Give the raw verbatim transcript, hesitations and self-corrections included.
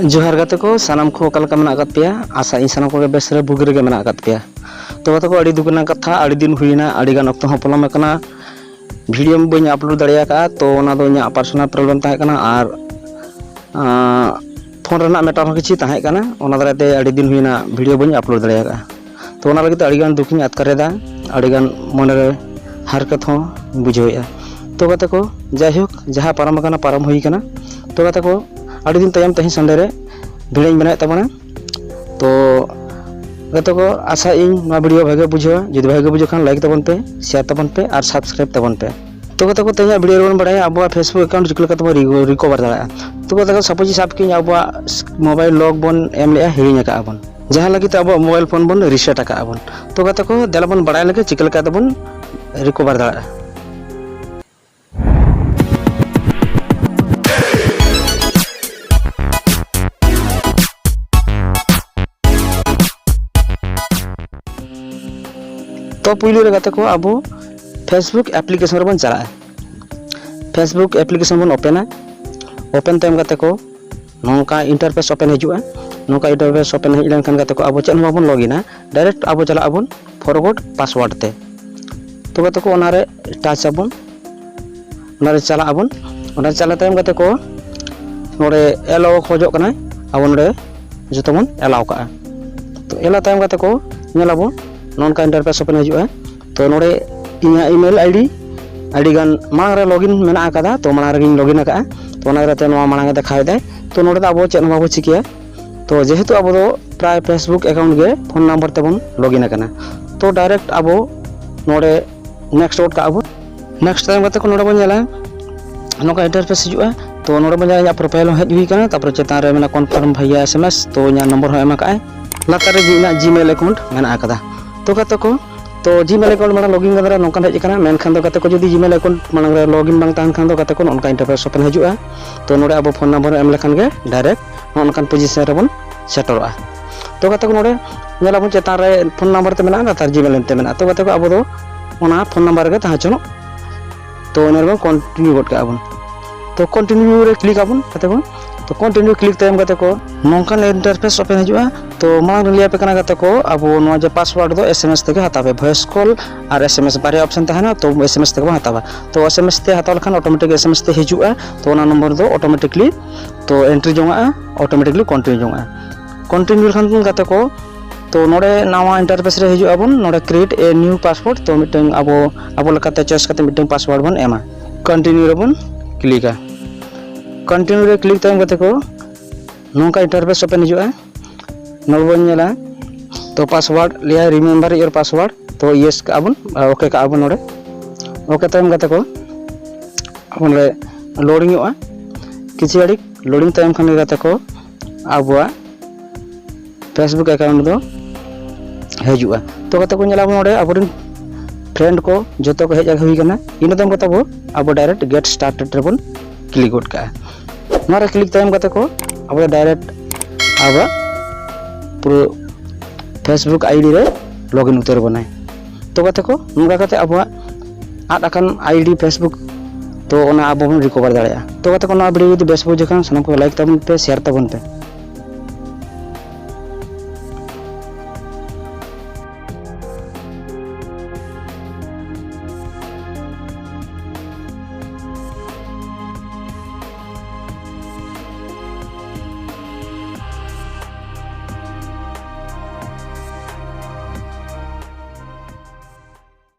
ᱡᱚᱦᱟᱨ ᱜᱟᱛᱮ ᱠᱚ, ᱥᱟᱱᱟᱢ ᱠᱚ ᱚᱠᱟ ᱞᱮᱠᱟ ᱢᱮᱱᱟᱜ ᱟᱠᱟᱫ ᱯᱮᱭᱟ? ᱟᱥᱟ ᱤᱧ ᱥᱟᱱᱟᱢ ᱠᱚᱜᱮ ᱵᱮᱥ ᱨᱮ ᱵᱩᱜᱤ ᱨᱮᱜᱮ ᱢᱮᱱᱟᱜ ᱟᱠᱟᱫ ᱯᱮᱭᱟ᱾ ᱛᱚ ᱜᱟᱛᱮ ᱠᱚ, ᱟᱹᱰᱤ ᱫᱩᱠ ᱨᱮᱱᱟᱜ ᱠᱟᱛᱷᱟ, ᱟᱹᱰᱤ ᱫᱤᱱ ᱦᱩᱭᱱᱟ, ᱟᱹᱰᱤ ᱜᱟᱱ ᱚᱠᱛᱚ ᱦᱚᱸ ᱯᱚᱞᱚᱢ ᱟᱠᱟᱱᱟ, ᱵᱷᱤᱰᱤᱭᱳ ᱵᱟᱹᱧ ᱟᱯᱞᱳᱰ ᱫᱟᱲᱮ ᱟᱠᱟᱫᱼᱟ᱾ ᱛᱚ ᱚᱱᱟ ᱫᱚ ᱤᱧᱟᱹᱜ ᱯᱟᱨᱥᱚᱱᱟᱞ ᱯᱨᱚᱵᱞᱮᱢ ᱛᱟᱦᱮᱸ ᱠᱟᱱᱟ ᱟᱨ ᱟᱸ, ᱯᱷᱳᱱ ᱨᱮᱱᱟᱜ ᱢᱮᱴᱟᱨ ᱦᱚᱸ ᱠᱤᱪᱷᱩ ᱛᱟᱦᱮᱸ ᱠᱟᱱᱟ, ᱚᱱᱟ ᱫᱟᱨᱟᱭ ᱛᱮ ᱟᱹᱰᱤ ᱫᱤᱱ ᱦᱩᱭᱱᱟ ᱵᱷᱤᱰᱤᱭᱳ ᱵᱟᱹᱧ ᱟᱯᱞᱳᱰ ᱫᱟᱲᱮ ᱟᱠᱟᱫᱼᱟ᱾ ᱛᱚ ᱚᱱᱟ ᱞᱟᱹᱜᱤᱫ ᱛᱮ ᱟᱹᱰᱤ ᱜᱟᱱ ᱫᱩᱠᱷᱤᱧ ᱟᱴᱠᱟᱨ ᱮᱫᱟ, ᱟᱹᱰᱤ ᱜᱟᱱ ᱢᱚᱱᱮ ᱨᱮ ᱦᱟᱨᱠᱮᱛ ᱦᱚᱸ ᱵᱩᱡᱷᱟᱹᱣᱮᱫᱼᱟ᱾ ᱛᱚ ᱜᱟᱛᱮ ᱠᱚ, ᱡᱟᱭᱦᱳᱠ, ᱡᱟᱦᱟᱸ ᱯᱟᱨᱚᱢ ᱟᱠᱟᱱᱟ ᱯᱟᱨᱚᱢ ᱦᱩᱭ ᱟᱠᱟᱱᱟ᱾ ᱛᱚ ᱜᱟᱛᱮ ᱠᱚ, ᱟᱹᱰᱤ ᱫᱤᱱ ᱛᱟᱭᱚᱢ ᱛᱮᱦᱮᱧ ᱥᱚᱱᱰᱮ ᱨᱮ ᱵᱷᱤᱰᱤᱭᱳᱧ ᱵᱮᱱᱟᱣᱮᱫ ᱛᱟᱵᱚᱱᱟ᱾ ᱛᱚ ᱜᱟᱛᱮ ᱠᱚ, ᱟᱥᱟ ᱤᱧ ᱱᱚᱣᱟ ᱵᱷᱤᱰᱤᱭᱳ ᱵᱷᱟᱜᱮ ᱵᱩᱡᱷᱟᱹᱣᱟ᱾ ᱡᱩᱫᱤ ᱵᱷᱟᱜᱮ ᱵᱩᱡᱷᱟᱹᱣ ᱠᱷᱟᱱ ᱞᱟᱭᱤᱠ ᱛᱟᱵᱚᱱ ᱯᱮ, ᱥᱮᱭᱟᱨ ᱛᱟᱵᱚᱱ ᱯᱮ ᱟᱨ ᱥᱟᱵᱥᱠᱨᱟᱭᱤᱵ ᱛᱟᱵᱚᱱ ᱯᱮ᱾ ᱛᱚ ᱜᱟᱛᱮ ᱠᱚ, ᱛᱮᱦᱮᱧᱟᱜ ᱵᱷᱤᱰᱤᱭᱳ ᱨᱮᱵᱚᱱ ᱵᱟᱲᱟᱭᱟ ᱟᱵᱚᱣᱟᱜ Facebook account ᱪᱤᱠᱟᱹ ᱞᱮᱠᱟ ᱛᱮᱵᱚᱱ ᱨᱤ-, ᱨᱤᱠᱚᱵᱷᱟᱨ ᱫᱟᱲᱮᱭᱟᱜᱼᱟ᱾ ᱛᱚ ᱜᱟᱛᱮ ᱠᱚ, ᱥᱟᱯᱳᱡᱽ ᱥᱟᱵ ᱠᱤᱧ ᱟᱵᱚᱣᱟᱜ ᱢᱳᱵᱟᱭᱤᱞ ᱞᱚᱠ ᱵᱚᱱ ᱮᱢ ᱞᱮᱜᱼᱟ, ᱦᱤᱲᱤᱧ ᱟᱠᱟᱫᱼᱟ ᱵᱚᱱ, ᱡᱟᱦᱟᱸ ᱞᱟᱹᱜᱤᱫ ᱛᱮ ᱟᱵᱚᱣᱟᱜ ᱢᱳᱵᱟᱭᱤᱞ ᱯᱷᱳᱱ ᱵᱚᱱ ᱨᱤᱥᱮᱴ ᱟᱠᱟᱫᱼᱟ ᱵᱚᱱ᱾ ᱛᱚ ᱜᱟᱛᱮ ᱠᱚ, ᱫᱮᱞᱟ ᱵᱚᱱ ᱵᱟᱲᱟᱭ ᱞᱮᱜᱮ ᱪᱤᱠᱟᱹ ᱞᱮᱠᱟ ᱛᱮᱵᱚᱱ ᱨᱤᱠᱚᱵᱷᱟᱨ ᱫᱟᱲᱮᱭᱟᱜᱼᱟ᱾ ᱛᱚ ᱯᱩᱭᱞᱩ ᱨᱮ ᱜᱟᱛᱮ ᱠᱚ, ᱟᱵᱚ Facebook application ᱨᱮᱵᱚᱱ ᱪᱟᱞᱟᱜᱼᱟ᱾ Facebook application ᱵᱚᱱ ᱳᱯᱮᱱᱟ᱾ ᱳᱯᱮᱱ ᱛᱟᱭᱚᱢ ᱜᱟᱛᱮ ᱠᱚ, ᱱᱚᱝᱠᱟ ᱤᱱᱴᱟᱨᱯᱷᱮᱥ ᱳᱯᱮᱱ ᱦᱤᱡᱩᱜᱼᱟ᱾ ᱱᱚᱝᱠᱟ ᱤᱱᱴᱟᱨᱯᱷᱮᱥ ᱳᱯᱮᱱ ᱦᱮᱡ ᱞᱮᱱᱠᱷᱟᱱ ᱜᱟᱛᱮ ᱠᱚ, ᱟᱵᱚ ᱪᱮᱫ ᱦᱚᱸ ᱵᱟᱵᱚᱱ ᱞᱚᱜᱤᱱᱟ, ᱰᱟᱭᱨᱮᱠᱴ ᱟᱵᱚ ᱪᱟᱞᱟᱜ ᱟᱵᱚᱱ ᱯᱷᱚᱨᱜᱚᱴ ᱯᱟᱥᱣᱟᱨᱰ ᱛᱮ᱾ ᱛᱚ ᱜᱟᱛᱮ ᱠᱚ, ᱚᱱᱟᱨᱮ ᱴᱟᱪ ᱟᱵᱚᱱ, ᱚᱱᱟᱨᱮ ᱪᱟᱞᱟᱜ ᱟᱵᱚᱱ᱾ ᱚᱱᱟ ᱪᱟᱞᱟᱣ ᱛᱟᱭᱚᱢ ᱜᱟᱛᱮ ᱠᱚ, ᱱᱚᱰᱮ ᱮᱞᱟᱣ ᱠᱷᱚᱡᱚᱜ ᱠᱟᱱᱟᱭ, ᱟᱵᱚ ᱱᱚᱰᱮ ᱡᱚᱛᱚ ᱵᱚᱱ ᱮᱞᱟᱣ ᱠᱟᱜᱼᱟ᱾ ᱛᱚ ᱮᱞᱟᱣ ᱛᱟᱭᱚᱢ ᱜᱟᱛᱮ ᱠᱚ, ᱧᱮᱞ ᱟᱵᱚ ᱱᱚᱝᱠᱟ ᱤᱱᱴᱟᱨᱯᱷᱮᱥ ᱳᱯᱮᱱ ᱦᱤᱡᱩᱜᱼᱟ᱾ ᱛᱚ ᱱᱚᱰᱮ ᱤᱧᱟᱹᱜ ᱤᱢᱮᱞ ᱟᱭᱰᱤ ᱟᱹᱰᱤ ᱜᱟᱱ ᱢᱟᱲᱟᱝ ᱨᱮ ᱞᱚᱜᱤᱱ ᱢᱮᱱᱟᱜ ᱟᱠᱟᱫᱟ, ᱛᱚ ᱢᱟᱲᱟᱝ ᱨᱮᱜᱮᱧ ᱞᱚᱜᱤᱱ ᱟᱠᱟᱫᱼᱟ᱾ ᱛᱚ ᱚᱱᱟ ᱤᱭᱟᱹᱛᱮ ᱱᱚᱣᱟ ᱢᱟᱲᱟᱝ ᱮ ᱫᱮᱠᱷᱟᱣ ᱮᱫᱟᱭ᱾ ᱛᱚ ᱱᱚᱰᱮ ᱫᱚ ᱟᱵᱚ ᱪᱮᱫ ᱦᱚᱸ ᱵᱟᱵᱚ ᱪᱤᱠᱟᱹᱭᱟ᱾ ᱛᱚ ᱡᱮᱦᱮᱛᱩ ᱟᱵᱚ ᱫᱚ ᱯᱨᱟᱭ Facebook account ᱜᱮ ᱯᱷᱳᱱ ᱱᱟᱢᱵᱟᱨ ᱛᱮᱵᱚᱱ ᱞᱚᱜᱤᱱ ᱟᱠᱟᱱᱟ, ᱛᱚ ᱰᱟᱭᱨᱮᱠᱴ ᱟᱵᱚ ᱱᱚᱰᱮ ᱱᱮᱠᱥᱴ ᱜᱚᱫ ᱠᱟᱜᱼᱟ ᱵᱚᱱ᱾ ᱱᱮᱠᱥᱴ ᱛᱟᱭᱚᱢ ᱠᱟᱛᱮ ᱠᱚ ᱱᱚᱰᱮ ᱵᱚᱱ ᱧᱮᱞᱟ, ᱱᱚᱝᱠᱟ ᱤᱱᱴᱟᱨᱯᱷᱮᱥ ᱦᱤᱡᱩᱜᱼᱟ᱾ ᱛᱚ ᱱᱚᱰᱮ ᱵᱚᱱ ᱧᱮᱞᱟ ᱤᱧᱟᱹᱜ ᱯᱨᱚᱯᱷᱟᱭᱤᱞ ᱦᱚᱸ ᱦᱮᱡ ᱦᱩᱭ ᱟᱠᱟᱱᱟ, ᱛᱟᱨᱯᱚᱨᱮ ᱪᱮᱛᱟᱱ ᱨᱮ ᱢᱮᱱᱟᱜᱼᱟ ᱠᱚᱱᱯᱷᱟᱨᱢ ᱵᱷᱟᱭᱟ SMS, ᱛᱚ ᱤᱧᱟᱹᱜ ᱱᱚᱢᱵᱚᱨ ᱦᱚᱸ ᱮᱢ ᱟᱠᱟᱫᱼᱟᱭ᱾ ᱞᱟᱛᱟᱨ ᱨᱮ ᱤᱧᱟᱹᱜ ᱡᱤᱢᱮᱞ ᱮᱠᱟᱣᱩᱱᱴ ᱢᱮᱱᱟᱜ ᱟᱠᱟᱫᱟ᱾ ᱛᱚ ᱜᱟᱛᱮ ᱠᱚ, ᱛᱚ ᱡᱤᱢᱮᱞ ᱮᱠᱟᱣᱩᱱᱴ ᱢᱟᱲᱟᱝ ᱞᱚᱜᱤᱱ ᱠᱟᱛᱮ ᱱᱚᱝᱠᱟᱱ ᱦᱮᱡ ᱟᱠᱟᱱᱟ, ᱢᱮᱱᱠᱷᱟᱱ ᱫᱚ ᱜᱟᱛᱮ ᱠᱚ ᱡᱩᱫᱤ ᱡᱤᱢᱮᱞ ᱮᱠᱟᱣᱩᱱᱴ ᱢᱟᱲᱟᱝ ᱨᱮ ᱞᱚᱜᱤᱱ ᱵᱟᱝ ᱛᱟᱦᱮᱱ ᱠᱷᱟᱱ ᱫᱚ ᱜᱟᱛᱮ ᱠᱚ ᱱᱚᱜᱼᱚ ᱱᱚᱝᱠᱟ ᱤᱱᱴᱟᱨᱯᱷᱮᱥ ᱳᱯᱮᱱ ᱦᱤᱡᱩᱜᱼᱟ᱾ ᱛᱚ ᱱᱚᱰᱮ ᱟᱵᱚ ᱯᱷᱳᱱ ᱱᱟᱢᱵᱟᱨ ᱮᱢ ᱞᱮᱠᱷᱟᱱ ᱜᱮ ᱰᱟᱭᱨᱮᱠᱴ ᱱᱚᱜᱼᱚ ᱱᱚᱝᱠᱟᱱ ᱯᱚᱡᱤᱥᱚᱱ ᱨᱮᱵᱚᱱ ᱥᱮᱴᱮᱨᱚᱜᱼᱟ᱾ ᱛᱚ ᱜᱟᱛᱮ ᱠᱚ, ᱱᱚᱰᱮ ᱧᱮᱞ ᱟᱵᱚᱱ ᱪᱮᱛᱟᱱ ᱨᱮ ᱯᱷᱳᱱ ᱱᱟᱢᱵᱟᱨ ᱛᱮ ᱢᱮᱱᱟᱜᱼᱟ, ᱞᱟᱛᱟᱨ ᱡᱤᱢᱮᱞ ᱮᱱᱛᱮ ᱢᱮᱱᱟᱜᱼᱟ᱾ ᱛᱚ ᱜᱟᱛᱮ ᱠᱚ, ᱟᱵᱚ ᱫᱚ ᱚᱱᱟ ᱯᱷᱳᱱ ᱱᱟᱢᱵᱟᱨ ᱨᱮᱜᱮ ᱛᱟᱦᱮᱸ ᱦᱚᱪᱚᱱᱚᱜ᱾ ᱛᱚ ᱚᱱᱟ ᱨᱮᱵᱚᱱ ᱠᱚᱱᱴᱤᱱᱤᱭᱩ ᱜᱚᱫ ᱠᱟᱜᱼᱟ ᱵᱚᱱ᱾ ᱛᱚ ᱠᱚᱱᱴᱤᱱᱤᱭᱩ ᱨᱮ ᱠᱞᱤᱠ ᱟᱵᱚᱱ ᱜᱟᱛᱮ ᱠᱚ᱾ ᱠᱚᱱᱴᱤᱱᱤᱭᱩ ᱠᱞᱤᱠ ᱛᱟᱭᱚᱢ ᱜᱟᱛᱮ ᱠᱚ ᱱᱚᱝᱠᱟᱱ ᱤᱱᱴᱟᱨᱯᱷᱮᱥ ᱳᱯᱮᱱ ᱦᱤᱡᱩᱜᱼᱟ᱾ ᱛᱚ ᱢᱟᱲᱟᱝ ᱨᱮ ᱞᱟᱹᱭ ᱟᱯᱮ ᱠᱟᱱᱟ ᱜᱟᱛᱮ ᱠᱚ, ᱟᱵᱚ ᱱᱚᱣᱟ ᱡᱮ ᱯᱟᱥᱣᱟᱨᱰ ᱫᱚ ᱮᱥ ᱮᱢ ᱮᱥ ᱛᱮᱜᱮ ᱦᱟᱛᱟᱣ ᱯᱮ, ᱵᱷᱚᱭᱮᱥ ᱠᱚᱞ ᱟᱨ ᱮᱥ ᱮᱢ ᱮᱥ ᱵᱟᱨᱭᱟ ᱚᱯᱥᱮᱱ ᱛᱟᱦᱮᱱᱟ, ᱛᱚ ᱮᱥ ᱮᱢ ᱮᱥ ᱛᱮᱜᱮ ᱵᱚᱱ ᱦᱟᱛᱟᱣᱟ᱾ ᱛᱚ ᱮᱥ ᱮᱢ ᱮᱥ ᱛᱮ ᱦᱟᱛᱟᱣ ᱞᱮᱠᱷᱟᱱ ᱚᱴᱳᱢᱮᱴᱤᱠ ᱮᱥ ᱮᱢ ᱮᱥ ᱛᱮ ᱦᱤᱡᱩᱜᱼᱟ, ᱛᱚ ᱚᱱᱟ ᱱᱚᱢᱵᱚᱨ ᱫᱚ ᱚᱴᱳᱢᱮᱴᱤᱠᱞᱤ ᱛᱚ ᱮᱱᱴᱨᱤ ᱡᱚᱝᱟᱜᱼᱟ, ᱚᱴᱳᱢᱮᱴᱤᱠᱞᱤ ᱠᱚᱱᱴᱤᱱᱤᱭᱩ ᱡᱚᱝᱟᱜᱼᱟ᱾ ᱠᱚᱱᱴᱤᱱᱤᱭᱩ ᱞᱮᱠᱷᱟᱱ ᱜᱟᱛᱮ ᱠᱚ, ᱛᱚ ᱱᱚᱰᱮ ᱱᱟᱣᱟ ᱤᱱᱴᱟᱨᱯᱷᱮᱥ ᱨᱮ ᱦᱤᱡᱩᱜ ᱟᱵᱚᱱ, ᱱᱚᱰᱮ ᱠᱨᱤᱭᱮᱴ ᱮ ᱱᱤᱭᱩ ᱯᱟᱥᱣᱟᱨᱰ, ᱛᱚ ᱢᱤᱫᱴᱟᱝ ᱟᱵᱚ ᱟᱵᱚ ᱞᱮᱠᱟᱛᱮ ᱪᱚᱭᱮᱥ ᱠᱟᱛᱮ ᱢᱤᱫᱴᱟᱝ ᱯᱟᱥᱣᱟᱨᱰ ᱵᱚᱱ ᱮᱢᱟ᱾ ᱠᱚᱱᱴᱤᱱᱤᱭᱩ ᱨᱮᱵᱚᱱ ᱠᱞᱤᱠᱟ᱾ ᱠᱚᱱᱴᱤᱱᱤᱭᱩ ᱨᱮ ᱠᱞᱤᱠ ᱛᱟᱭᱚᱢ ᱜᱟᱛᱮ ᱠᱚ ᱱᱚᱝᱠᱟ ᱤᱱᱴᱟᱨᱯᱷᱮᱥ ᱳᱯᱮᱱ ᱦᱤᱡᱩᱜᱼᱟ᱾ ᱱᱚᱰᱮ ᱵᱚᱱ ᱧᱮᱞᱟ, ᱛᱚ ᱯᱟᱥᱣᱟᱨᱰ ᱞᱟᱹᱭᱟ ᱨᱤᱢᱮᱢᱵᱟᱨ ᱤᱭᱳᱨ ᱯᱟᱥᱣᱟᱨᱰ, ᱛᱚ ᱤᱭᱮᱥ ᱠᱟᱜᱼᱟ ᱵᱚᱱ, ᱳᱠᱮ ᱠᱟᱜᱼᱟ ᱵᱚᱱ ᱱᱚᱰᱮ᱾ ᱳᱠᱮ ᱛᱟᱭᱚᱢ ᱜᱟᱛᱮ ᱠᱚ ᱟᱵᱚ ᱱᱚᱰᱮ ᱞᱳᱰᱤᱝᱚᱜᱼᱟ᱾ ᱠᱤᱪᱷᱩ ᱜᱷᱟᱹᱲᱤᱡ ᱞᱳᱰᱤᱝ ᱛᱟᱭᱚᱢ ᱠᱷᱟᱱ ᱜᱮ ᱜᱟᱛᱮ ᱠᱚ ᱟᱵᱚᱣᱟᱜ ᱯᱷᱮᱥᱵᱩᱠ ᱮᱠᱟᱣᱩᱱᱴ ᱫᱚ ᱦᱤᱡᱩᱜᱼᱟ᱾ ᱛᱚ ᱜᱟᱛᱮ ᱠᱚ ᱧᱮᱞᱟᱵᱚᱱ ᱱᱚᱰᱮ ᱟᱵᱚᱨᱮᱱ ᱯᱷᱨᱮᱱᱰ ᱠᱚ ᱡᱚᱛᱚ ᱠᱚ ᱦᱮᱡ ᱦᱩᱭ ᱠᱟᱱᱟ᱾ ᱤᱱᱟᱹ ᱛᱟᱭᱚᱢ ᱜᱟᱛᱮ ᱠᱚ ᱟᱵᱚ ᱰᱟᱭᱨᱮᱠᱴ ᱜᱮᱴ ᱥᱴᱟᱨᱴᱮᱰ ᱨᱮᱵᱚᱱ ᱠᱞᱤᱠ ᱜᱚᱫ ᱠᱟᱜᱼᱟ᱾ ᱱᱚᱣᱟ ᱨᱮ ᱠᱞᱤᱠ ᱛᱟᱭᱚᱢ ᱜᱟᱛᱮ ᱠᱚ ᱟᱵᱚ ᱫᱚ ᱰᱟᱭᱨᱮᱠᱴ ᱟᱵᱚᱣᱟᱜ ᱯᱩᱨᱟᱹ ᱯᱷᱮᱥᱵᱩᱠ ᱟᱭᱰᱤ ᱨᱮ ᱞᱚᱜᱤᱱ ᱩᱛᱟᱹᱨ ᱵᱚᱱᱟᱭ᱾ ᱛᱚ ᱜᱟᱛᱮ ᱠᱚ ᱱᱚᱝᱠᱟ ᱠᱟᱛᱮ ᱟᱵᱚᱣᱟᱜ ᱟᱫ ᱟᱠᱟᱱ ᱟᱭᱰᱤ ᱯᱷᱮᱥᱵᱩᱠ ᱛᱚ ᱚᱱᱟ ᱟᱵᱚ ᱵᱚᱱ ᱨᱤᱠᱚᱵᱷᱟᱨ ᱫᱟᱲᱮᱭᱟᱜᱼᱟ᱾ ᱛᱚ ᱜᱟᱛᱮ ᱠᱚ ᱱᱚᱣᱟ ᱵᱷᱤᱰᱤᱭᱳ ᱡᱩᱫᱤ ᱵᱮᱥ ᱵᱩᱡᱷᱟᱹᱣ ᱠᱷᱟᱱ ᱥᱟᱱᱟᱢ ᱠᱚ ᱞᱟᱭᱤᱠ ᱛᱟᱵᱚᱱ ᱯᱮ, ᱥᱮᱭᱟᱨ ᱛᱟᱵᱚᱱ ᱯᱮ᱾